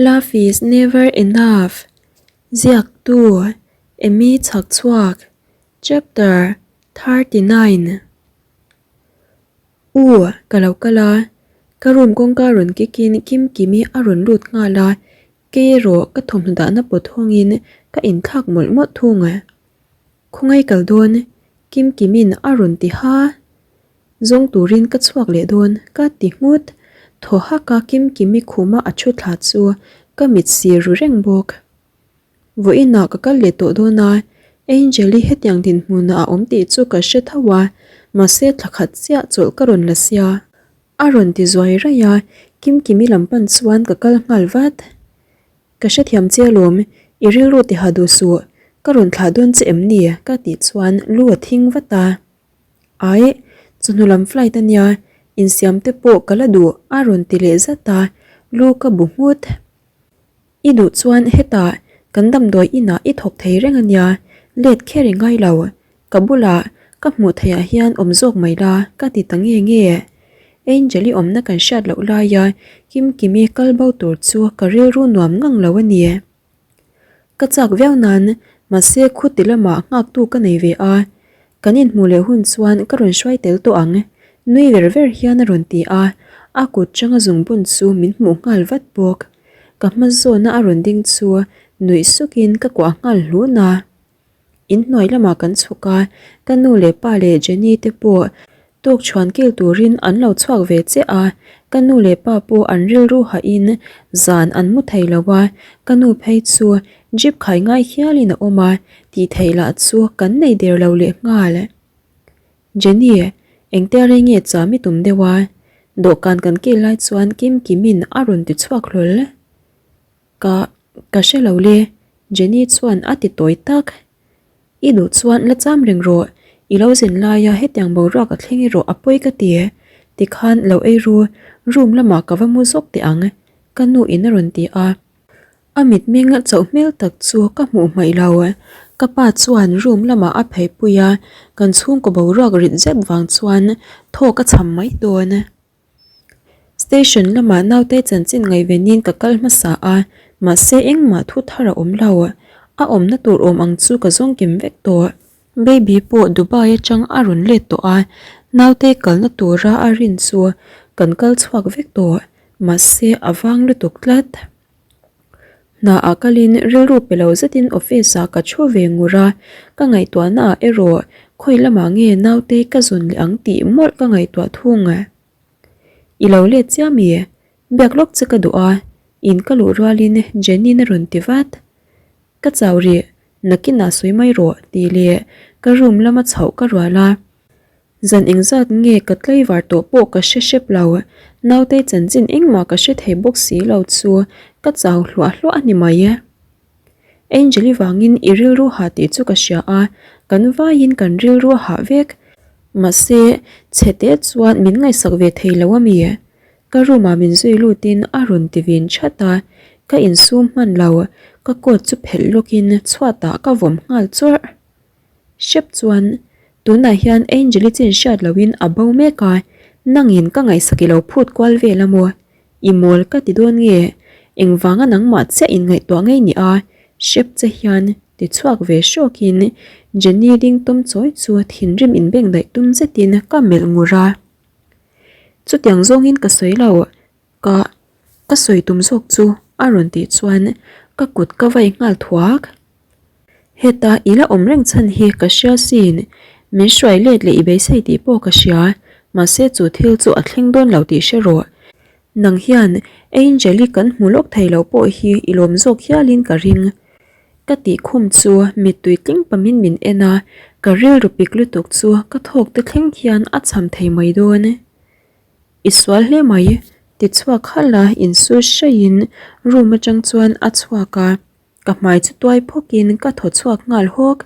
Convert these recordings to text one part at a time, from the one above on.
Love is never enough Ziaktu Amy Chhakchhuak Chapter 39 U, ka lo kal a, ka room kawngka rawn kikin Kimkimi a rawn lut nghal a, kei erawh ka thawmhnaw dahna pawt hawngin ka inthlak mawlh mawlh thung. Khawngaih kal dawn Kimkimin a rawn ti ha. Zawng turin ka chhuak leh dawn ka ti nghut. Thaw hak a Kimkimi khuma a thu thla chu ka mit sir ru reng bawk. Vawiinah ka kal leh tawh dawn a, Angel-i hetiang dinhmunah a awm tih chu ka hre tho a, mahse thla khat chiah chawlh ka rawn la sia. A rawn ti zuai raih a, Kimkimi lam pan chuan ka kal nghal vat. Ka hrethiam che alawm, i rilru tiha duh suh, ka rawn thlah dawn che em ni? ka tih chuan lu a thing vat a. Aih, chawhnu lam flight a nia, insiam te pawh ka la duh a rawn ti leh zat a, lu ka bu nghut. I duh chuan hetah kan damdawi inah i thawk thei reng a nia, let kher i ngai lo, ka bulah ka hmuh theihah hian awm zawk mai la ka ti ta nge nge. Angel-i awmna kan hriat loh laia Kimkimi kal bo tur chu ka rilru nuam ngang lo a ni. Ka chak viau nan, mahse khuti lamah nghaktu ka nei ve a, kan inhmuh leh hun chuan ka rawn hruai tel tawh ang, nui ver ver hian a rawn ti a, a kut changa zungbun chu min hmuh nghal vat bawk. Ka hma zawna a rawn ding chu nuih sukin ka kuah nghal hlun a. Inhnuai lamah kan chhuk a, ka nu leh pa leh Jenny te pawh tuk chhuan kil turin an lo chhuak ve chiah a, ka nu leh pa pawh an rilru hahin zan an mu thei lo a, ka nu phei chu jeep khai ngai hialin a awm a, tih theih lah chu kan nei der lo leh nghal. Jenny, engtia rei nge cham i tum deuh a? Dawhkan kan kil lai chuan Kim Kimin a rawn ti chhuak hlawl. Ka, ka hre lo le, Jenny chuan a ti tawi tak. I duh chuan la cham reng rawh, i lo zin laia hetiang boruak a thleng erawh a pawi ka ti. Tikhan lo ei ru, room lamah ka va mu zawk teh ang, ka nu in a rawn ti a. A mitmeng chauh hmel tak chu ka hmuh hmaih lo. Ka pa chuan room lamah a pheipui a, kan chhungkaw boruak rit zet vang chuan thawk a cham mai dawn. Station lamah naute chanchin ngaihvenin ka kal hmasa a, mahse engmah thu thar a awm lo. A awmna tur awm ang chu ka zawng kim vek tawh. Baby pawh Dubai atang a rawn let tawh a, naute kalna tura a rin chu kan kal chhuak vek tawh, mahse a vang lutuk tlat. Hna ah kalin rilru pe lo zetin office ah ka thu ve ngur a, ka ngaihtuahna ah erawh khawi lamah nge naute ka zawn leh ang tih mawlh ka ngaihtuah thung. I lo let chiah mi? Biak lawk che ka duh a, in ka luh rualin Jenny-in a rawn ti vat. Ka chau rih, nakinah sawi mai rawh tih leh ka room lama chhoh ka rual a. Zan engzat nge ka tlaivar tawh pawh ka hre hrep lo, naute chanchin engmah ka hre thei bawk si lo chu ka chau hluah hluah a ni mai. Angel-i vangin i rilru hah tih chu ka hria a, kan vaiin kan rilru a hah vek. Mahse, chhe te chuan min ngaihsak ve thei lo a mi? Ka room ah min zui lutin a rawn ti vin that a, ka insum hman lo, ka coat chu phelh lawkin chhuatah ka vawm nghal chawrh. Hrep chuan tunah hian Angel-i chin hriat lohin a bo mek a, nangin ka ngaihsak i lo phut kual vel a maw? I mawl ka ti dawn nge? Engvanga nangmah chiah inngaihtuah ngei ni a? Hrep che hian ti chhuak ve hrawkin Jenny ding tawm chawi chu thinrim inbeng daih tum zetin ka melh ngur a. Chutiang zawngin ka sawi lo, Ka ka sawi tum zawk chu a rawn tih chuan ka kut ka vai nghal thuak. Heta i la awm reng chhan hi ka hria sin, min hruai let leh i beisei tih pawh ka hria, mahse chu thil chu a thleng dawn lo tih hre rawh. Nang hian Angel-i kan hmu lawk thei lo pawh hi i lawm zawk hialin ka ring. Ka tih khum chu mittui tling pamin min en a, ka rilru pik lutuk chu ka thawk te thleng hian a cham thei mai dawn. I sual hle mai, ti chhuak halh a insu hraihin room atang chuan a chhuak a, ka hmai chu tuai phawkin ka thaw chhuak nghal hawk.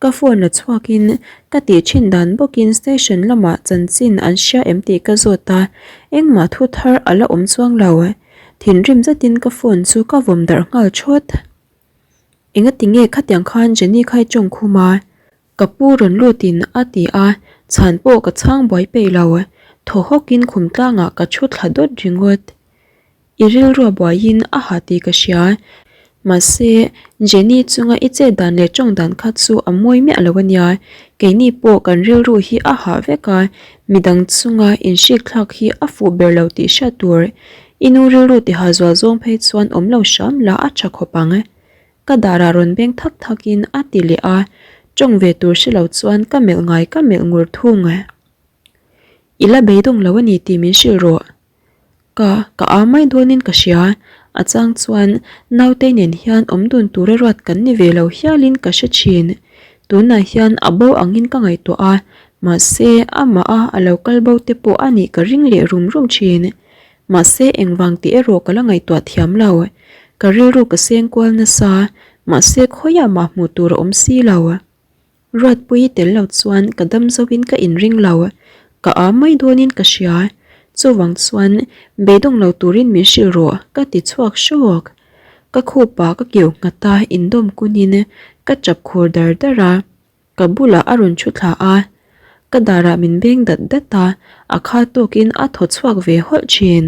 Ka phone la chhuakin ka tih thin dan bawkin station lamah chanchin an hria em tih ka zawt a, engmah thu thar a la awm chuang lo. Thinrim zetin ka phone chu ka vawm darh nghal thawt. Engatinge khatiang khan Jenny kha i tawng khum a? Ka pu rawn lutin a ti a, chhan pawh ka chhang buai peih lo. Thaw hawkin khum tlangah ka thu thla dawt ringawt. I rilrua buaiin a ha tih ka hria. Mahse, Jenny chunga i chet dan leh tawng dan kha chu a mawi miah lo a nia. Keini pawh kan rilru hi a hah vek a, midang chunga inhrikthlak hi a fuh ber lo tih hriat tur. I nu rilru tiha zual zawng phei chuan awm lo hram la a tha khawp ang. Ka darah rawn beng thak thakin a ti leh a, tawng ve tur hre lo chuan ka melh ngai ka melh ngur thung. I la beidawng lo a ni tih min hrilh rawh. Ka, ka â mai dawnin ka hria. A chang chuan nautei nen hian awm dun tura ruat kan ni ve lo hialin ka hre thin. Tunah hian a bo angin ka ngaihtuah a, mahse amah a a lo kal bo te pawh a nih ka ring leh rum rum thin. Mahse engvang tih erawh ka la ngaihtuah thiam lo. Ka rilru ka seng kual nasa, mahse khawiah mah hmuh tur a awm si lo. Ruatpuii tel lo chuan ka dam zoin ka inring lo, ka â mai dawnin ka hria. Chuvang chuan beidawng lo turin min hrilh rawh ka ti chhuak hrawk. Ka khupa ka keu nghat a indawm kunin ka ṭap khur dar dar a, ka bulah a rawn ṭhu thla a. Ka darah min beng dat dat a, a kha tawkin a thaw chhuak ve hawlh ṭhin.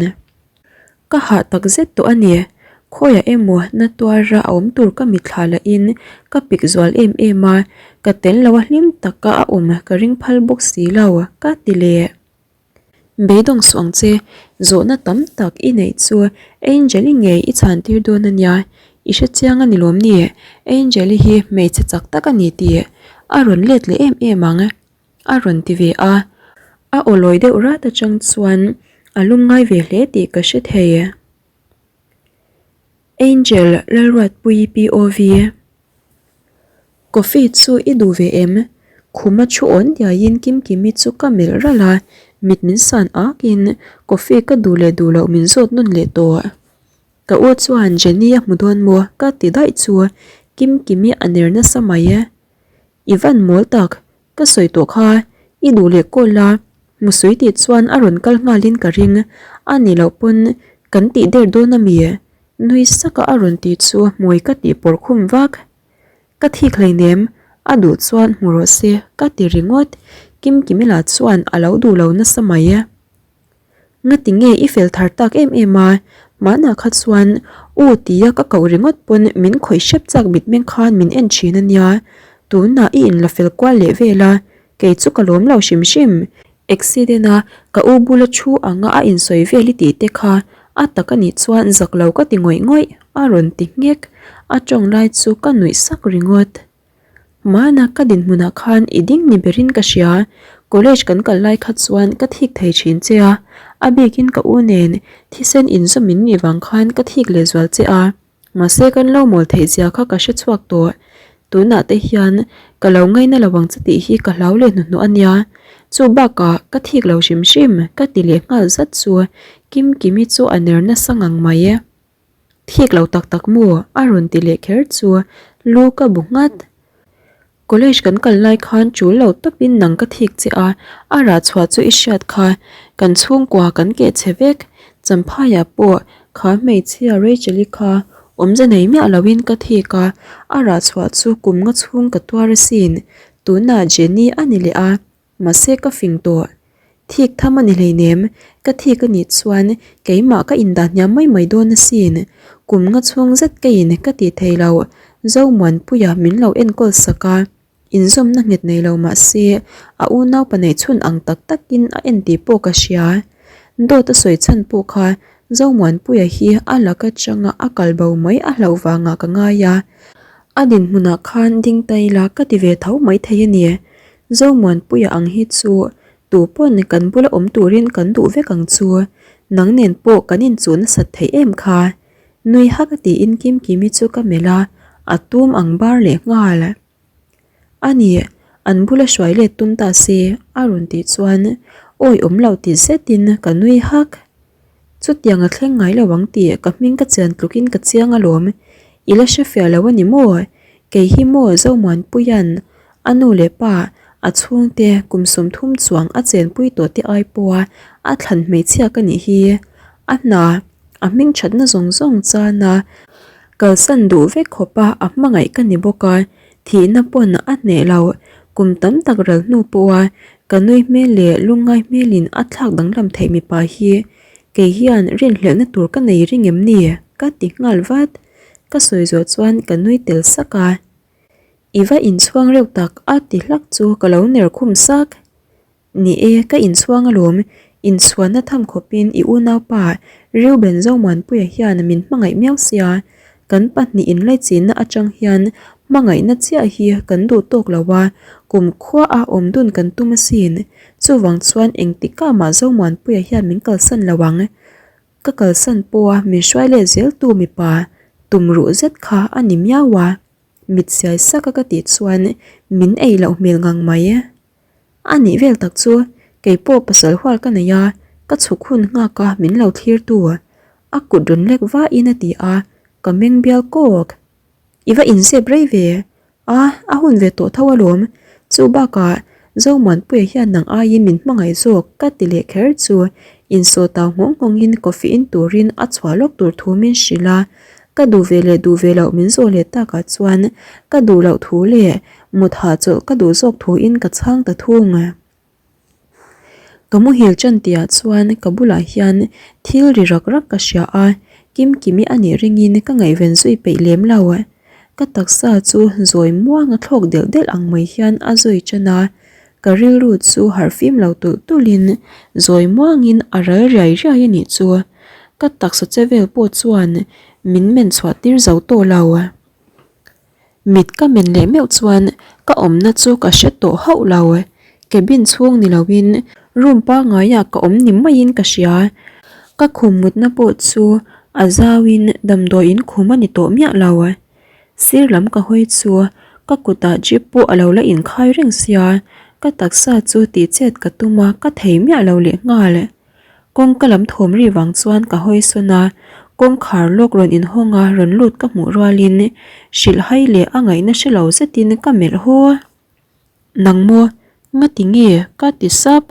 Ka hah tak zet tawh a ni. Khawiah emaw na tuara a awm tur ka mitthla lahin ka pik zual em em a, ka tel lo a hlim taka a awm ka ring phal bawk si lo ka ti leh. Beidawng suh ang che, zawhna tam tak i neih chu Angel-i ngei i chhan tir dawn a nia, i hre chiang a ni lawm ni? Angel-i hi hmeichhe chak tak a ni tih a rawn let leh em em ang. A rawn ti ve a, a aw lawi deuh rat atang chuan a lum ngai ve hle tih ka hre thei. Angel Lalruatpuii POV Coffee chu i duh ve em? Khuma thu awn diaiin Kimkimi chu ka melh ralh a, mit min san akin coffee ka duh leh duh loh min zawt nawn leh tawh. Ka u chuan Jenny a hmu dawn maw ka ti daih chu Kimkimi a ner nasa mai e. I van mawl tak, ka sawi tawh kha, i duh leh kawl a, Musui tih chuan a rawn kal nghalin ka ring, a ni loh pawn kan tih der dawn a mi? Nui saka a rawn tih chu hmui ka tih pawrh khum vak. Ka thik hleinem, a duh chuan hmu rawh se ka ti ringawt, Kimkimila chuan a lo duh lo nasa mai. Ngati nge i fel thar tak em em a, hmanah kha chuan u tia ka koh ringawt pawn min khawih hrep chak mitmeng khan min en thin a nia, tunah i inla fel kual leh vel a, kei chu ka lawm lo hrim hrim. Accident a ka u bula thu anga a insawi vel i tih te kha a tak a nih chuan zak lo ka ti ngawih ngawih a rawn ti nghek, a tawng lai chu ka nuih sak ringawt. Hmana ka dinhmunah khan i ding ni berin ka hria, college kan kal lai kha chuan ka thik thei thin che a, a bikin ka u nen thisen inzawm in nih vang khan ka thik leh zual che a, mahse kan lo mawl theih zia kha ka hre chhuak tawh, tunah te hian ka lo ngaina lo ang che tih hi ka hlau leh hnuhnawh a nia, chu bakah ka thik lo hrim hrim ka ti leh nghal zat chu Kimkimi chu a ner nasa ngang mai e. Thik lo tak tak maw? A rawn ti leh kher chu lu ka bu nghat. College kan kal lai khan tul lo tawpin nang ka thik che a, a rah chhuah chu i hriat kha. Kan chhungkua kan keh che vek. Champhaiah pawh kha hmeichhia Rachel-i kha awmze nei miah loin ka thik a, a rah chhuah chu kum nga chhung ka tuar asin. Tunah Jenny a ni leh a. Mahse ka fing tawh. Thik tham a ni hleinem, ka thik a nih chuan keimah ka indah hniam mai mai dawn asin. Kum nga chhung zet ka in ka tih thei lo, Zomuanpuia min lo enkawl sak a, inzawmna nghet nei lo mahse a unaupa neih chhun ang tak takin a en tih pawh ka hria. Dawt a sawi chhan pawh kha Zomuanpuia hi a lak atanga a kal bo mai a hlauh vangah ka ngai a, a dinhmunah khan ding ta ila ka ti ve tho maithei a ni. Zomuanpuia ang hi chu tu pawn kan bula awm turin kan duh vek ang chu, nang nen pawh kan inchuh nasat theih em kha? Nui hak a tiin Kimkimi chu ka melh a, a tum ang bar leh nghal. A ni, an bula hruai let tum ta se a rawn tih chuan awi awm lo ti zetin ka nui hak. Chutiang a thleng ngai lo ang tih ka hming ka chian tlukin ka chiang alawm. I la hre fiah lo a ni maw? Kei hi maw Zomuanpuia'n a nu leh pa, a chhungte kum 30 chuang a chenpui tawh te ai pawha a thlan hmeichhia ka nih hi. A hna, a hming thatna zawng zawng chana kalsan duh vek khawpa a hmangaih ka ni bawk a, thihna pawn a hneh lo. Kum tam tak ral hnu pawha ka nui hmel leh lungngai hmelin a thlak danglam theih mipa hi. Kei hian rinhlelhna tur ka nei ring em ni? Ka ti nghal vat. Ka sawi zawh chuan ka nui tel sak a. I va inchhuang reuh tak a ti hlak chu ka lo ner khum sak. Ni e, ka inchhuang alawm. Inchhuanna tham khawpin i unaupa Reuben Zomuanpuia hian min hmangaih miau sia. Kan pahnih inlaichinna atang hian hmangaihna chiah hi kan duh tawk lo a, kum khuaah awm dun kan tum asin. Chuvang chuan engtikah mah Zomuanpuia hian min kalsan lo ang. Ka kalsan pawha min hruai let zeltu mipa tumruh zet kha a ni miau a. Mit siai saka ka tih chuan min ei loh hmel ngang mai. A nih vel tak chu kei pawh pasal hual ka nei a, ka chhuk hun nghak a min lo thlir tu. A kut rawn lek vahin a ti a, ka meng bial kawk. I va inzep rei ve a, a hun ve tawh tho alawm. Chu bakah Zomuanpuia hian nang aiin min hmangaih zawk ka ti leh kher chu insawh tau nghawng nghawngin coffee in turin a chhuah lawk tur thu min hrilh a, ka duh ve leh duh ve loh min zawh leh takah chuan ka duh loh thu leh Mut hahchawlh ka duh zawk thuin ka chhang ta thung. Ka muhil ṭan tihah chuan ka bulah hian thil ri rak rak ka hria a, Kimkimi a nih ringin ka ngaihven zui peih lem lo. Ka taksa chu zawi muanga thlawk delh delh ang mai hian a zui ṭan a, ka rilru chu harhfim lo tulh tulhin zawi muangin a ral riai riai a nih chu. Ka taksa che vel pawh chuan min men chhuah tir zo tawh lo. Mit ka men leh meuh chuan ka awmna chu ka hre tawh hauh lo. Cabin chhung ni loin room pangaiah ka awm ni maiin ka hria. Ka khum mutna pawh chu a zauin damdawiin khum a ni tawh miah lo. Sir lam ka hawi chu ka kutah jeep pawh a lo la inkhai reng sia, ka taksa chu tihchet ka tum a ka thei miah lo lehnghal. Kawngka lam thawm ri vang chuan ka hawi sawn a, kawngkhar lawk rawn inhawng a rawn lut ka hmuh rualin hrilh hai leh a ngaihna hre lo zetin ka melh haw. Nang maw? Ngati nge? Ka ti sap.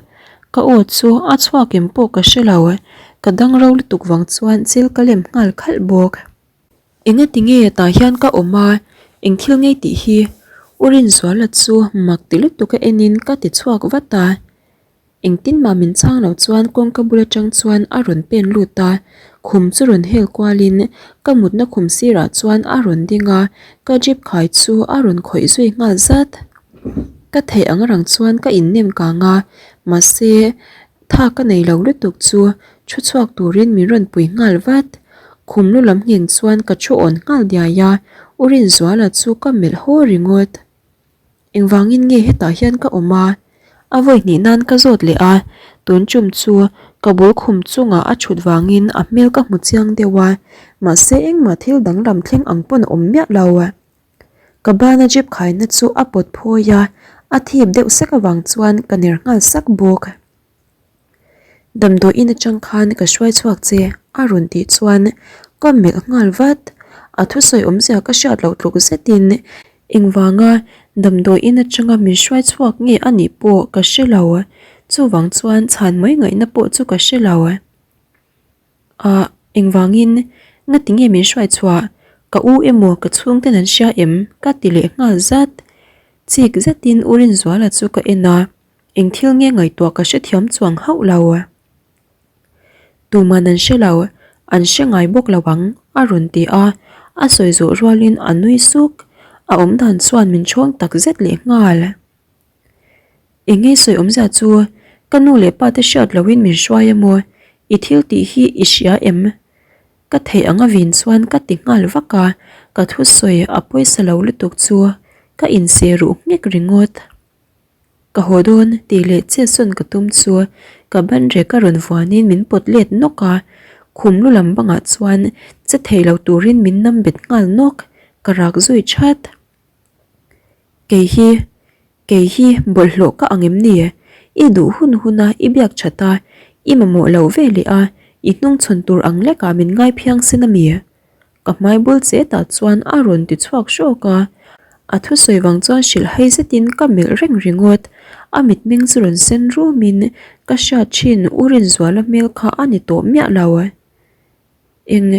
Ka aw chu a chhuak em pawh ka hre lo, ka dang ro lutuk vang chuan chil ka lem nghal khalh bawk. Engati nge tah hian ka awm a, eng thil ngei tih hi? U Rinzuala chu mak ti lutuk a enin ka ti chhuak vat a. Engtin mah min chhang lo chuan kawngka bul atang chuan a rawn pen lut a, khum chu rawn hel kualin ka mutna khum sirah chuan a rawn ding a, ka jeep khai chu a rawn khawih zui nghal zat. Ka theih ang rang chuan ka innem kang a, mahse tha ka nei lo lutuk chu thu chhuak turin min rawn pui nghal vat. Khum lu lam ngheng chuan ka thu awn nghal diai a, U Rinzuala chu ka melh haw ringawt. Engvangin nge hetah hian ka awm a? A vawi hnih nan ka zawt leh a, tun tum chu ka bul khum chungah a thut vangin a hmel ka hmu chiang deuh a, mahse engmah thil danglam thleng ang pawn a awm miah lo. Ka bana jeep khaina chu a pawt phawi a, a thip deuh sek avang chuan ka ner nghal sak bawk. Damdawi in atang khan ka hruai chhuak che a rawn tih chuan ka melh nghal vat. A thusawi awmzia ka hriat loh tluk zetin engvanga damdawi in atanga min hruai chhuak nge a nih pawh ka hre lo. Chuvang chuan chhan mai ngaihna pawh chu ka hre lo. Ah, engvangin ngati nge min hruai chhuah? Ka u emaw ka chhungten an hria em? Ka ti leh nghal zat. Chik zetin U Rinzuala chu ka en a. Eng thil nge ngaihtuah ka hrethiam chuang hauh lo. Tuman an hre lo, an hre ngai bawk lo ang, a rawn ti a, a sawi zawh rualin a nui suk. A awmdan chuan min chhawng tak zet leh nghal. Eng nge sawi awmzia chu, ka nu leh pa te hriat lohin min hruai emaw, i thil tih hi i hria em? Ka theih anga vin chuan ka ti nghal vak a, ka thusawi a pawisa lo lutuk chu ka inseh ruh nghek ringawt. Ka haw dawn tih leh chet sawn ka tum chu ka ban rek a rawn vuanin min pawt let nawk a, khum lu lam bangah chuan che thei lo turin min nam bet nghal nawk, ka rak zui that. Kei hi, kei hi bawlhhlawh ka ang em ni? I duh hun huna i biak that a, i mamawh lo ve leh a, i hnungchhawn tur ang lekah min ngai phiang sin a mi? Ka hmai bul che tah chuan a rawn ti chhuak hrawk a, a thusawi vang chuan hrilh hai zetin ka melh reng ringawt. A mitmeng chu rawn sen rumin ka hriat thin U Rinzuala hmel kha a ni tawh miah lo. Eng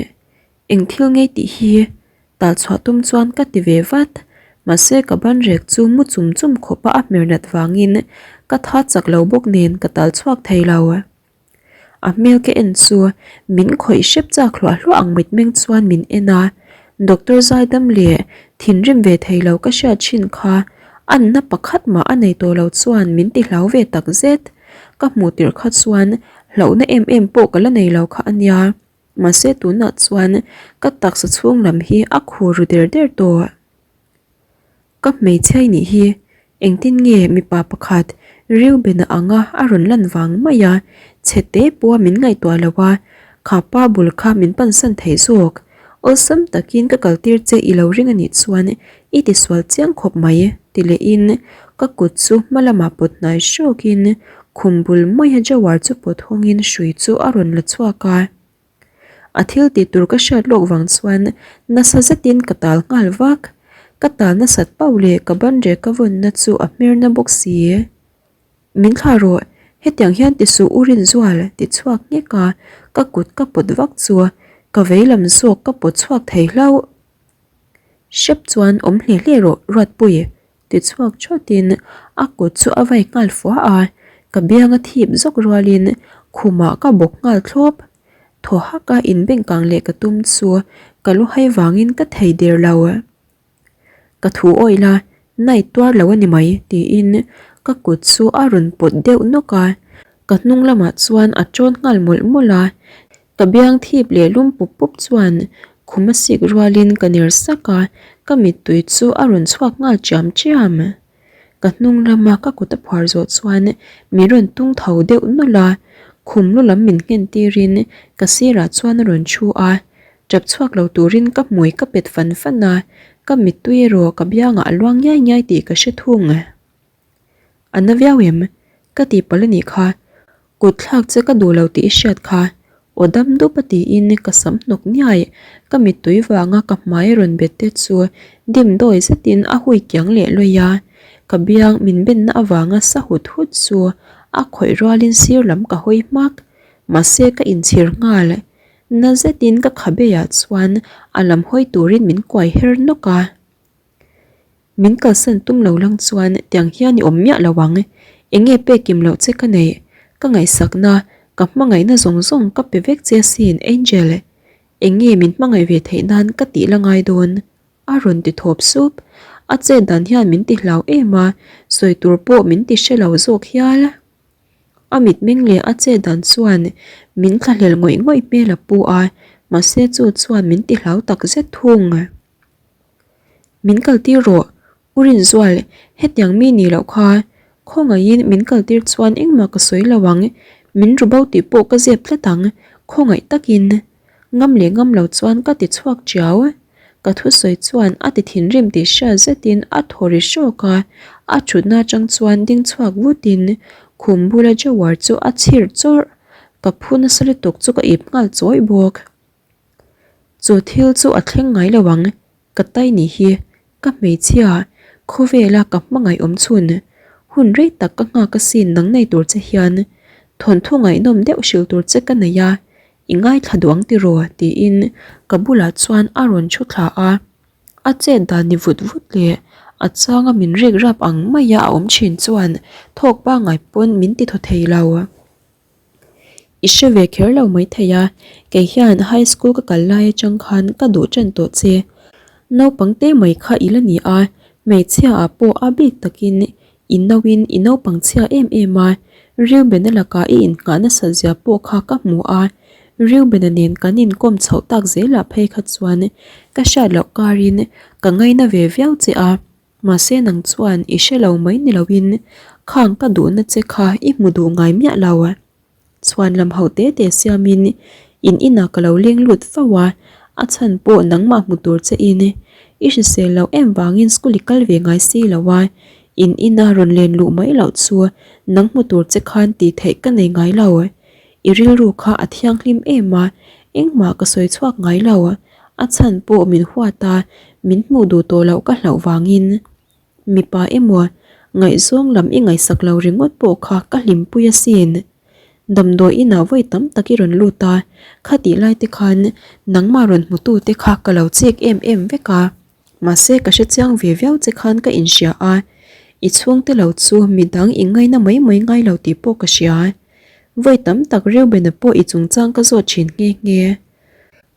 eng thil ngei tih hi tal chhuah tum chuan ka ti ve vat, mahse ka ban rek chu mu chum chum khawpa a hmer nat vangin ka tha chak lo bawk nen ka tal chhuak thei lo. A hmel ka en chu min khawih hrep chak hluah hluah ang mitmeng chuan min en a, Doctor Zaidam leh thinrim ve thei lo ka hriat thin kha anna pakhat mah a nei tawh lo chuan min ti hlau ve tak zet. Ka hmuh tirh kha chuan hlauhna em em pawh ka la nei lo kha a nia. Mahse tunah chuan ka taksa chhung lam hi a khur ru der der tawh. Ka hmeichhia i nih hi, engtin nge mipa pakhat Reuben-a anga a rawn lan vang mai a, chhe te pawha min ngaihtuah lo a, kha pa bul kha min pansan thei zawk. Awlsam takin ka kaltir che i lo ring a nih chuan i tisual chiang khawp mai, ti lehin ka kut chu hma lamah pawt hnai hrawkin khum bul maia Jawar chu pawt hawngin hrui chu a rawn la chhuak a. A thil tih tur ka hriat lawk vang chuan nasa zetin ka tal nghal vak. Ka tal nasat pauh leh ka ban rek ka vawnna chu a hmer na bawk si. Min thlah rawh, hetiang hian ti suh u Rinzual ti chhuak nghek a, ka kut ka pawt vak chu ka vei lam zawk ka pawt chhuak thei hlauh. Hrep chuan awm hle hle rawh Ruatpui ti chhuak thawtin a kut chu a vai nghal fua a, ka biang a thip zawk rualin khumah ka bawk nghal thlawp. Thaw hak a inbengkang leh ka tum chu ka lu hai vangin ka thei der lo. Ka thu awih la, night tuar lo a ni mai tiin ka kut chu a rawn pawt deuh nawk a, ka hnung lamah chuan a tawn nghal mawlh mawlh a, Ka biang thip leh lum pup pup chuan khum a sik rualin ka ner sak a, ka mittui chu a rawn chhuak nghal chiam chiam. Ka hnung lama ka kut a phuar zawh chuan min rawn tung tho deuh nawlh a, khum lu lam min nghen tirin ka sirah chuan a rawn thu a, tap chhuak lo turin ka hmui ka pet fan fan a, ka mittui erawh ka biangah a luang ngiai ngiai tih ka hre thung. A na viau em? Ka tihpalh a nih kha. Kut thlak che ka duh lo tih i hriat kha. Aw dam dup a tiin ka sam hnawk niai. Ka mittui vanga ka hmai rawn bet te chu dim dawi zetin a hui kiang leh lawih a. Ka biang min benna avanga sa hut hut chu a khawih rualin sir lam ka hawi hmak. Mahse ka inchhir nghal. Na zetin ka khabeiah chuan a lam hawi turin min kuai her nawk a. Min kalsan tum lo lang chuan tiang hian i awm miah lo ang. Enge pek kim loh che ka neih? Ka ngaihsakna, ka hmangaihna zawng zawng ka pe vek che asin Angel. Enge min hmangaih ve theih nan ka tih la ngai dawn? A rawn ti thawp sup. A chet dan hian min ti hlau em a, sawi tur pawh min ti hre lo zawk hial. A mitmeng leh a chet dan chuan min thlahlel ngawih ngawih hmel a pu a, mahse chu chuan min ti hlau takzet thung. Min kaltir rawh, U Rinzual, hetiang mi nih loh kha. Khawngaihin min kaltir chuan engmah ka sawi lo ang, min ru bo tih pawh ka zep tlat ang, khawngaih takin. Ngam leh ngam lo chuan ka ti chhuak tiau. Ka thusawi chuan a ti thinrim tih hriat zetin a thaw ri hrawk a, a thutna atang chuan ding chhuak vutin khum bula drawer chu a chhir chawrh. Ka phu nasa lutuk chu ka ip nghal chawih bawk. Chu thil chu a thleng ngai lo ang, ka tai nih hi, ka hmeichhia, khawvela ka hmangaih awm chhun, hun rei tak ka nghak asin nang nei tur che hian, thawnthu ngaihnawm deuh hrilh tur che ka nei a, i ngaithla duh ang tiraw tiin ka bulah chuan a rawn thu thla a, a chet dan ni vut vut leh a changa min rik rap ang maia a awm thin chuan thawk pangngai pawn min ti thaw thei lo. I hre ve kher lo maithei a, kei hian high school ka kal lai atang khan ka duh ṭan tawh che. Naupang te mai kha i la ni a, hmeichhia ah pawh a bik takin i nauin i naupang chhia em em a, Reuben-a lakah i innghah nasat zia pawh kha ka hmu a, Reuben-a nen kan inkawm chhoh tak zelah phei kha chuan ka hriat loh karin ka ngaina ve viau che a. Mahse nang chuan i hre lo mai ni loin khang ka duhna che kha i hmu duh ngai miah lo. Chhuan lam ho te te siamin in inah ka lo leng lut fo a, a chhan pawh nangmah hmu tur che in i hrisel loh em vangin school i kal ve ngai si lo a, in ina rawn len luh mai loh chu nang hmu tur che khan tih theih ka nei ngai lo. I rilru kha a thianghlim em a, engmah ka sawi chhuak ngai lo. A chhan pawh min huat a, min hmuh duh tawh loh ka hlauh vangin. Mipa emaw, ngaihzawng lam i ngaihsak lo ringawt pawh kha ka hlimpui asin. Damdawi inah vawi tam tak i rawn lut a, khatih lai te khan nangmah rawn hmutu te kha ka lo chek em em vek a. Mahse ka hrechiang ve viau che khan ka inhria a, i chhungte lo chu midang i ngaina mai mai ngai lo tih pawh ka hria. Vawi tam tak Reuben-a pawh i chungchang ka zawt thin nghe nghe.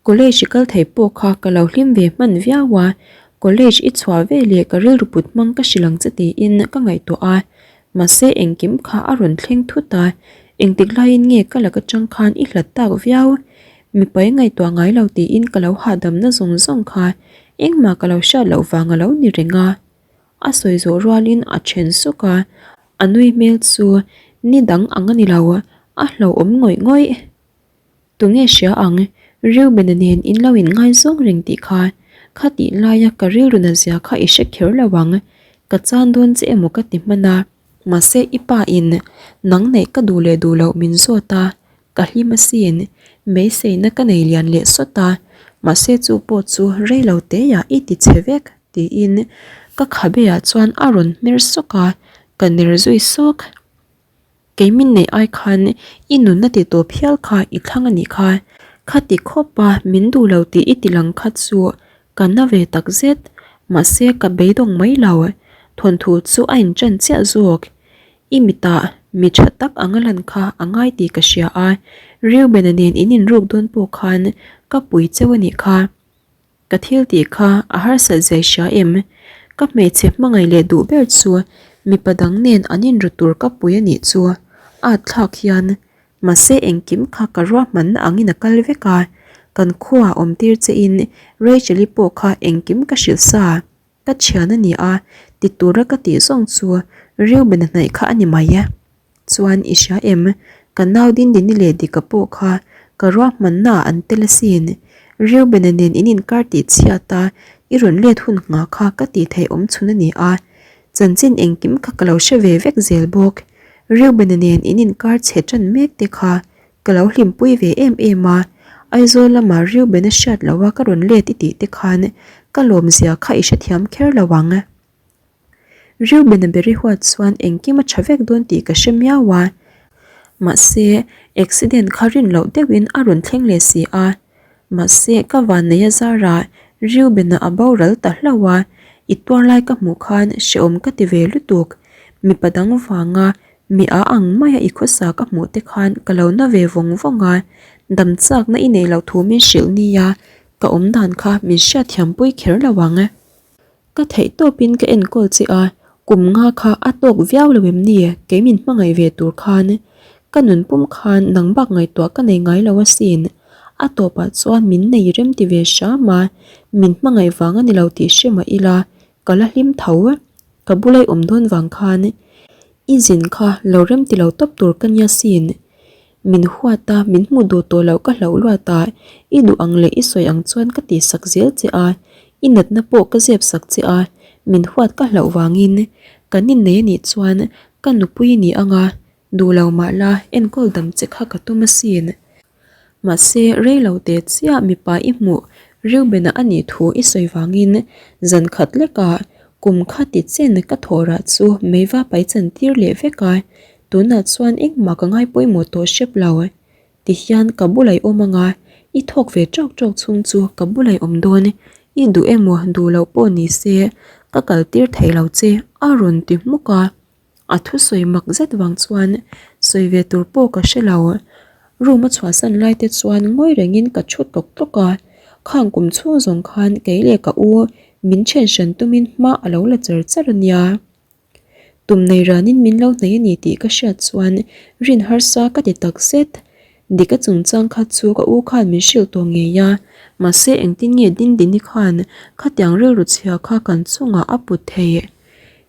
College i kal thei pawh kha ka lo hlim ve hman viau a, college i chhuah ve leh ka rilru put hmang ka hrilh ang che tiin ka ngaihtuah a, mahse engkim kha a rawn thleng thut a, engtik laiin nge ka lak atang khan i hlat tak viau? Mipa i ngaihtuah ngai lo tiin ka lo hahdamna zawng zawng kha engmah ka lo hriat loh vang a lo ni reng a. A sawi zawh rualin a then suk a, a nui hmel chu ni dang ang a ni lo, a hlauhawm ngawih ngawih. Tunge hria ang, Reuben-a nen in lo inngaizawng reng tih kha, kha tih laia ka rilru na zia kha i hre kher lo ang, ka chan dawn che emaw ka ti hman a, mahse i pa in nang neih ka duh leh duh loh min zawt a, ka hlim asin, beiseina ka nei lian leh sawt a, mahse chu pawh chu rei lo teiah i ti chhe vek tiin ka khabe ah chuan a rawn hmer sawk a, ka ner zui sawk. Kei min neih ai khan i nunna ti tawp hial kha i thlang a nih kha. Khati khawp a min duh lo tih i ti lang kha chu ka na ve tak zet. Mahse ka beidawng mai lo. Thawnthu chu a inṭan chiah zawk. I mitah mi ṭha tak anga lan kha a ngai tih ka hria a, Reuben-a nen in inruk dawn pawh khan ka pui cheu a nih kha. Ka thil tih kha a harsat zai hria em? Ka hmeichhe hmangaih leh duh ber chu mipa dang nen an inru tur ka pui a nih chu at thlak hian mahse engkim kha ka ruahmanna angin a kal vek a, kan khuaah awm tir che in Rachel-i pawh kha engkim ka hrilh sa. Ka thian a ni a, ti tura ka tih zawng chu Reuben-a hnaih kha a ni mai e. Chuan i hria em? Ka nau Dindini leh Dika pawh kha ka ruahmanna ah an tel asin. Reuben-a nen in inkar tih chhiat a, i rawn let hun nghah kha ka tih theih awm chhun a ni a. Chanchin engkim kha ka lo hre ve vek zel bawk. Reuben-a nen in inkar chhe tan mek te kha ka lo hlimpui ve em em a. Aizawl lama Reuben-a hriat loh a ka rawn let i tih te khan ka lawmzia kha i hrethiam kher lo ang. Reuben-a beri huat chuan engkim a tha vek dawn tih ka hre miau a, mahse accident kha rin loh deuhin a rawn thleng leh si a, mahse ka vannei a zarah Reuben-a a boral ta hlauh a, i tuar lai ka hmuh khan hrehawm ka ti ve lutuk, mipa dang vanga mi a ang maia i khawsa ka hmuh te khan ka lo na ve vawng vawng a, dam chakna i neih loh thu min hrilh nia ka awm dan kha min hriatthiampui kher lo ang. Ka theih tawpin ka enkawl che a, kum nga kha a tawk viau lo em ni? Kei min hmangaih ve tur khan ka nun pum khan nang bak ngaihtuah ka nei ngai lo asin. A tawpah chuan min nei rem ti ve hram a, min hmangaih vang a ni lo tih hre mah ila ka la hlim tho. Ka bula i awm dawn vang khan i zin kha lo rem ti lo tawp tur ka nia sin. Min huat a, min hmuh duh tawh loh ka hlauh luat a, i duh ang leh i sawi ang chuan ka tihsak zel che a, i natna pawh ka zep sak che a, min huat ka hlauh vangin kan innei a nih chuan ka nupui i ni ang a, duh lo mah la enkawl dam che kha ka tum asin. Mahse, rei lo te chiah mipa i hmuh Reuben-a a nih thu i sawi vangin zan khat lekah kum kha ti chen ka thawh rah chu meiva pai chan tir leh vek a, Tunah chuan engmah ka ngai pawimawh tawh hrep lo. Tihian ka bulai awm anga i thawk ve tawk tawk chhung chu ka bulai awm dawn. I duh emaw duh loh pawh ni se ka kal tir thei lo che a rawn ti hmuk a. A thusawi mak zet vang chuan sawi ve tur pawh ka hre lo. Room a chhuahsan lai te chuan ngawi rengin ka thu tlawk tlawk a. Khang kum chhung zawng khan kei leh ka u min then hran tumin hma a lo la char char a nia. Tum nei ranin min lo hnaih a ni tih ka hriat chuan rin harsa ka ti tak zet. Dika chungchang kha chu ka u khan min hrilh tawh ngei a, mahse engtin nge Dindini khan khatiang rilru chhia kha kan chungah a put theih?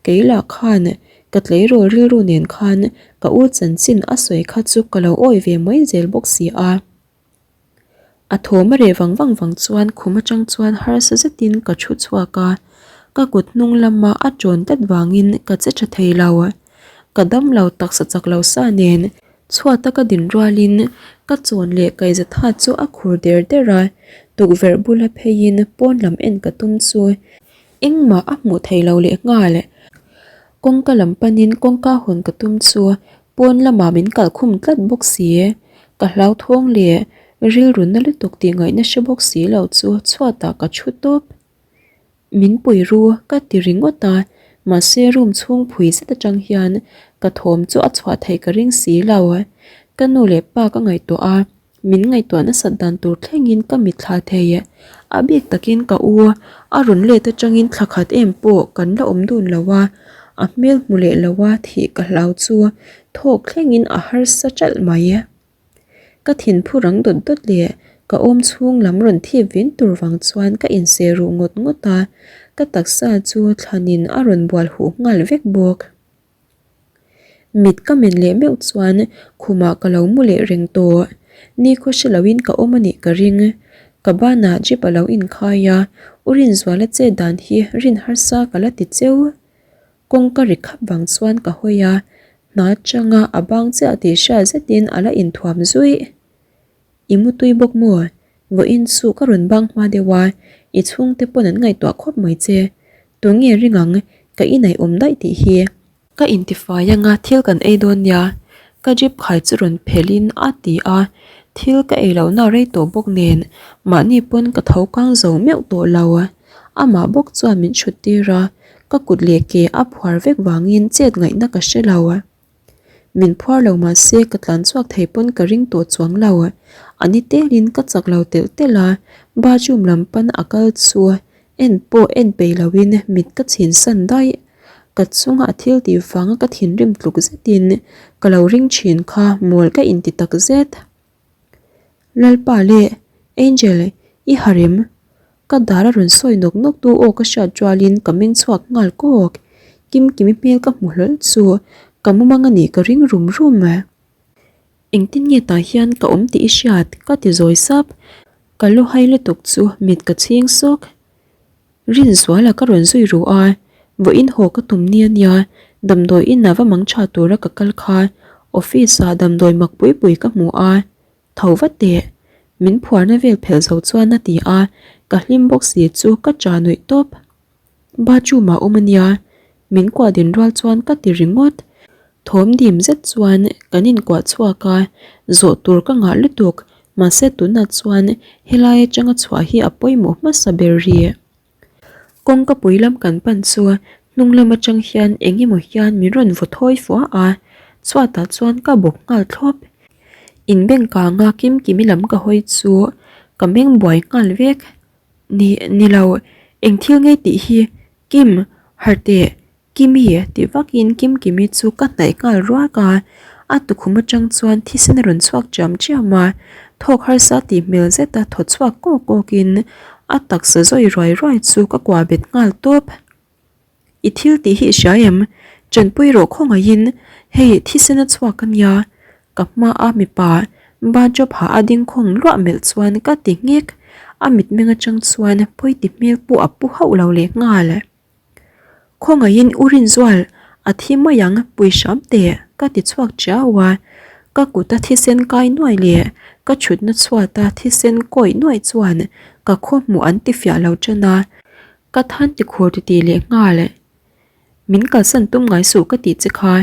Kei lah khan ka tleirawl rilru nen khan ka u chanchin a sawi kha chu ka lo awih ve mai zel bawk si a. A thawm a reh vang vang vang chuan khum atang chuan harsa zetin ka thu chhuak a, ka kut hnung lama a tawn tlat vangin ka che tha thei lo. Ka dam lo taksa chak lo sa nen chhuata ka din rualin ka chawn leh kaihzatha chu a khur der der a, tukverh bula pheiin pawn lam en ka tum chu engmah a hmuh theih lo leh nghal. Kawngka lam panin kawngka hawn ka tum chu Pawn lamah min kalkhum tlat bawk si. Ka hlauthawng leh rilru na lutuk tih ngaihna hre bawk si lo chu chhuatah ka thu tawp. Min pui ru ka ti ringawt a, mahse room chhung phui zet atang hian ka thawm chu a chhuah theih ka ring si lo. Ka nu leh pa ka ngaihtuah a, min ngaihtuah nasat dan tur thlengin ka mitthla thei. A bik takin ka u a rawn let atangin thla khat em pawh kan la awm dun lo a, a hmel hmu leh lo a thih ka hlau chu thawk thlengin a harsa ṭalh mai. Ka thin phu rang dawt dawt leh ka awm chhung lam rawn thip vin tur vang chuan ka inseh ruh ngawt ngawt a, ka taksa chu thlanin a rawn bual huh nghal vek bawk. Mit ka men leh meuh chuan khumah ka lo mu leh reng tawh. Nikhaw hre loin ka awm a nih ka ring. Ka banah jeep a lo inkhai a, U Rinzuala chet dan hi rin harsa ka la ti cheu. Kawngka ri khap vang chuan ka hawi a, hna atanga a bang chiah tih hriat zetin a la inthuam zuih. I mutui bawk maw? Vawiin chu ka rawn bang hma deuh a, i chhungte pawn an ngaihtuah khawp mai che. Tunge ring ang, ka inaih awm daih tih hi. Ka intifai anga thil kan ei dawn nia, ka jeep khai chu rawn phelhin a ti a, thil ka ei lohna rei tawh bawk nen mahni pawn ka tho kang zo meuh tawh lo. Amah bawk chuan min chhut tir a, ka kut leh ke a phuar vek vangin chet ngaihna ka hre lo. Min phuar lo mah se ka tlan chhuak thei pawn ka ring tawh chuang lo. A ni telin ka chak lo telh telh a, bathroom lam pan a kal chu en pawh en peih loin mit ka chhin san daih. Ka chunga a thil tih vanga ka thinrim tluk zetin ka lo ring thin kha mawl ka inti tak zet. Lalpa leh Angel i harem Ka dar a rawn sawi nawk nawk tu aw ka hriat rualin ka meng chhuak nghal kawk. Kimkimi hmel ka hmu hlawl chu ka mumang a nih ka ring rum rum. Engtin nge tah hian ka awm tih i hriat? ka ti zawi sap. Ka lu hai lutuk chu mit ka chhing sawk. Rinzuala ka rawn zui ru a, vawiin haw ka tum ni a nia, damdawi inah va mang tha tura ka kal kha office ah damdawi mak pui pui ka hmu a, Tho vat teh, min phuarna vel phelh zo chuan a ti a, ka hlim bawk si chu ka cha nuih tawp. Bathroom ah awm a nia, min kuah din rual chuan ka ti ringawt. Thawm dim zet chuan kan inkuah chhuak a, zawh tur ka ngah lutuk, mahse tunah chuan helai atanga chhuah hi a pawimawh hmasa ber rih. Kawngka pui lam kan pan chu hnung lam atang hian eng emaw hian min rawn vaw thawi fua a, chhuatah chuan ka bawk nghal thlawp. Inbeng kanga Kimkimi lam ka hawi chu ka meng buai nghal vek. Ni ni lo, eng thil ngei tih hi Kim, harh teh Kimi tih vakin Kimkimi chu ka hnaih nghal ruak a, a tukhum atang chuan thisen a rawn chhuak chiam chiam a, thawk harsa tih hmel zeta thaw chhuak kawk kawkin a taksa zawi ruai ruai chu ka kuah bet nghal tawp. I thil tih hi i hria em? Tanpui rawh khawngaihin, hei thisen a chhuak a nia. Ka hmaa mipa bajo phah a ding khawng luah melh chuan ka ti nghek, a mitmeng atang chuan pawi ti hmel pawh a pu hauh lo leh nghal. Khawngaihin U Rinzual, a thi mai ang, pui hram teh, ka ti chhuak chiau a. Ka kuta thisen kai nuai leh ka chhutna chhuata thisen kawih nuai chuan ka khaw hmuh an ti fiah lo ṭan a, ka than ti khur ti tih leh nghal. Min kalsan tum ngai suh ka tih che kha,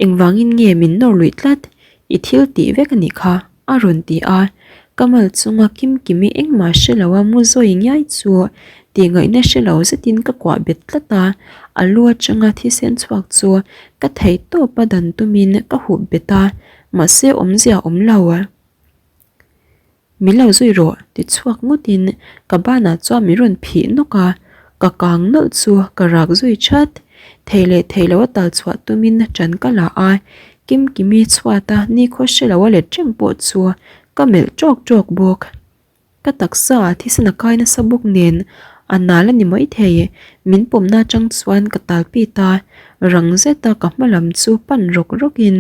engvangin nge min nawr luih tlat, i thil tih vek a nih kha, a rawn ti a. Ka mal chunga Kimkimi engmah hre lo a mu zawi ngiai chu tih ngaihna hre lo zetin ka kuah bet tlat a, a lu atanga thisen chhuak chu ka theih tawp a dan tumin ka hup bet a, mahse awmzia awm lo. Min lo zui rawh ti chhuak ngawtin ka banah chuan min rawn phih nawk a, ka kang nawlh chu ka rak zui that. Thei leh thei lo a tal chhuah tumin ṭan ka la a, Kimkimi chhuata nikhaw hre lo a let reng pawh chu ka melh ṭawk ṭawk bawk. Ka taksa ah thisen a kai nasa bawk nen a nal a ni maithei, min pawmna atang chuan ka tal pit a, rang zeta ka hma lam chu pan rawk rawkin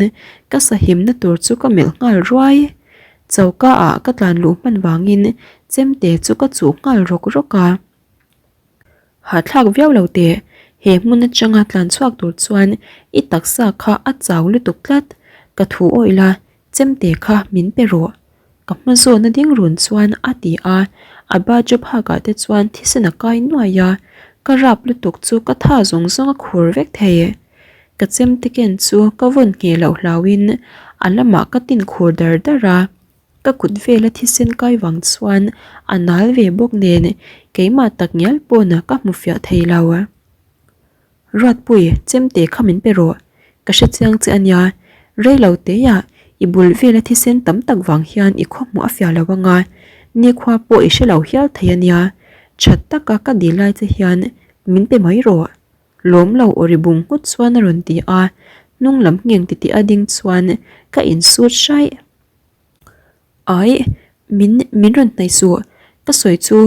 ka sahimna tur chu ka melh nghal ruai. Choka ah ka tlan luh hman vangin chemte chu ka chuh nghal rawk rawk a. Hahthlak viau lo teh, he hmun atanga tlan chhuak tur chuan i taksa kha a chau lutuk tlat, ka thu awih la, chemte kha min pe rawh. Ka hma zawna ding run chuan a ti a, a bajo phakah te chuan thisen a kai nuai a, ka rap lutuk chu ka tha zawng zawng a khur vek thei. Ka chemte ken chu ka vawn ngheh loh hlauhin a lamah ka tin khur dar dar a, ka kut vela thisen kai vang chuan a nal ve bawk nen keimah tak ngial pawn ka hmu fiah thei lo. Ruatpui, chemte kha min pe rawh, ka hre chiang che a nia, rei lo teiah I bul vela thisen tam tak vang hian i khawhmuh a fiah lo anga, nikhua pawh i hre lo hial thei a nia. That taka ka dil lai che hian min pe mai rawh. Lawm lo aw ri bung nghut chuan a rawn ti a, hnung lam ngheng titih a ding chuan ka insut hraih. Aih, min min rawn hnaih suh, ka sawi chu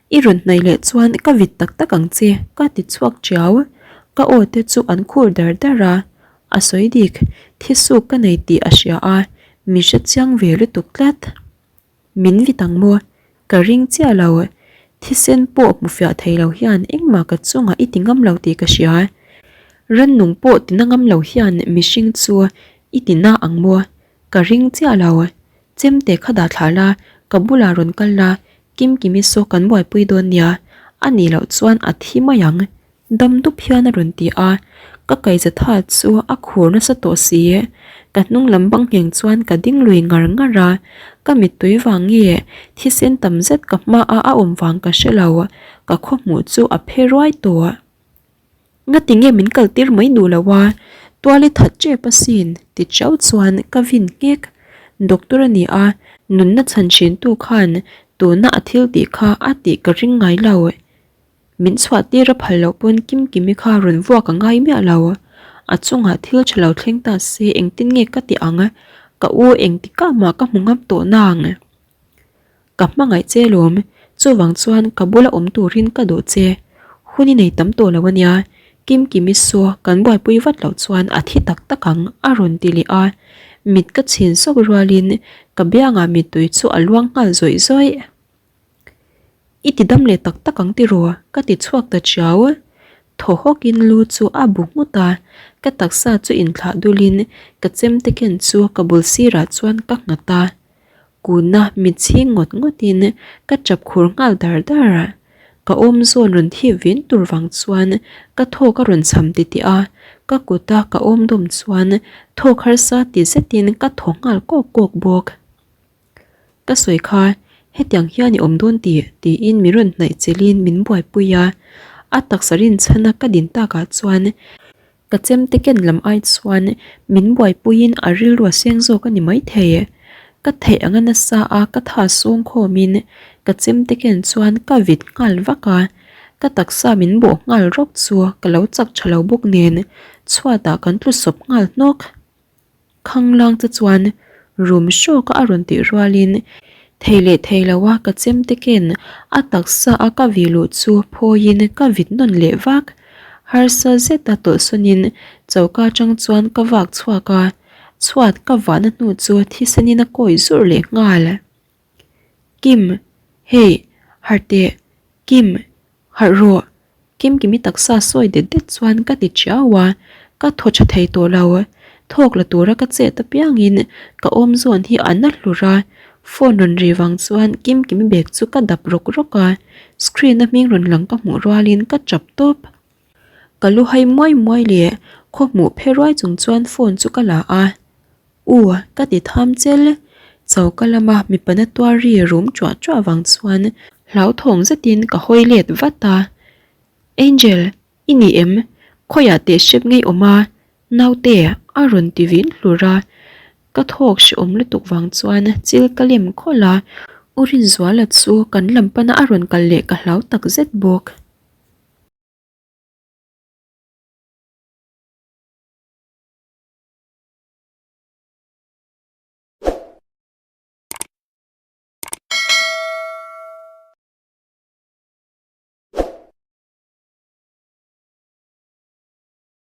i rawn hnaih leh chuan ka vit tak tak ang che ka ti chhuak tiau, ka aw te chu an khur dar dar a, a sawi dik, thisuk ka nei tih a hria a, min hre chiang ve lutuk tlat. Min vit ang maw? Ka ring chiah lo, thisen pawh hmu fiah thei lo hian engmah ka chungah i ti ngam lo tih ka hria. Rannung pawh ti na ngam lo hian mihring chu i ti na ang maw? Ka ring chiah lo. Chemte kha dah thlah la, ka bulah rawn kal la, Kimkimi saw kan buaipui dawn nia, a nih loh chuan a thi mai ang. Dam dup hian a rawn ti a, ka kaihza tha chu a khur nasa tawh si. Ka hnung lam bang ngheng chuan ka ding lui ngar ngar a, ka mittui vang nge thisen tam zet ka hmaah a awm vang ka hre lo, ka khawhmuh chu a phe ruai tawh. Ngati nge min kal tir mai duh lo a, tual i that tep asin ti chauh chuan ka vin nghek. Doctor a ni a, nunna chhan thin tu khan tuna a thil tih kha a tih ka ring ngai lo. Min chhuah tir a phal loh pawn Kimkimi kha rawn vuak a ngai miah lo. A chungah thil tha lo thleng ta se engtin nge ka ti ang, ka u engtikah mah ka hmu ngam tawh nang. Ka hmangaih che lawm, chuvang chuan ka bula awm turin ka duh che. Hun i nei tam tawh lo ania, Kimkimi saw kan buaipui vat loh chuan a thi tak tak ang a rawn ti leh a, mit ka chhin sawk rualin ka biangah mittui chu a luang nghal zawih zawih. I ti dam leh tak tak ang tiraw? ka ti chhuak ta chiau. Thaw hawkin lu chu a bu nghut a, ka taksa chu inthlah dulin ka chemte ken chu ka bul sirah chuan ka nghat a. Kunna mit chhing ngawt ngawtin ka chap khur nghal dar dar a, ka awm zawn rawn thip vin tur vang chuan ka thawk a rawn cham titih a, ka kuta ka awm dawm chuan thawk harsa ti zetin ka thaw nghal kawk kawk bawk. Ka sawi kha hetiang hian i awm dawn tih tiin min rawn hnaih chelhin min buaipui a, a taksa rinchhana ka din takah chuan Ka chemte ken lam ai chuan min buaipuiin a rilru a seng zawk a ni maithei. Ka theih anga nasa a ka tha sawng khawmin ka chemte ken chuan ka vit nghal vak a, ka taksa min bawh nghal rawk chu ka lo chak tha lo bawk nen chhuatah kan tlu sawp nghal hnawk. Khanglang che chuan rum hrawk a rawn tih rualin thei leh thei lo a ka chemte ken a taksa a ka vih luh chu phawiin ka vit nawn leh vak. Harsa zeta tawlhsawnin choka atang chuan ka vak chhuak a, chhuat ka vahna hnu chu thisenin a kawi zurh leh nghal. Kim, hei, harh teh, Kim, Harh rawh! Kimkimi taksa sawi det det chuan ka ti chiau a, ka thaw tha thei tawh lo. Thawk la tura ka chet apiangin ka awm zawn hi a na hlur a, phone rawn ri vang chuan Kimkimi bag chu ka dap rawk rawk a, screen a hming rawn lang ka hmuh rualin ka tap tawp. Ka lu hai muai muai leh khaw hmuh phe ruai chung chuan phone chu ka la a. U, ka ti tham chel. Choka lama mipa na tuar ri rum chuah chuah vang chuan hlauthawng zetin ka hawi let vat a. Angel, i ni em? Khawiah teh hrep ngei awm a? Naute, a rawn ti vin hlur a. Ka thawk hrehawm lutuk vang chuan chil ka lem khawlh a. U Rinzuala chu kan lam pana a rawn kal leh ka hlau tak zet bawk.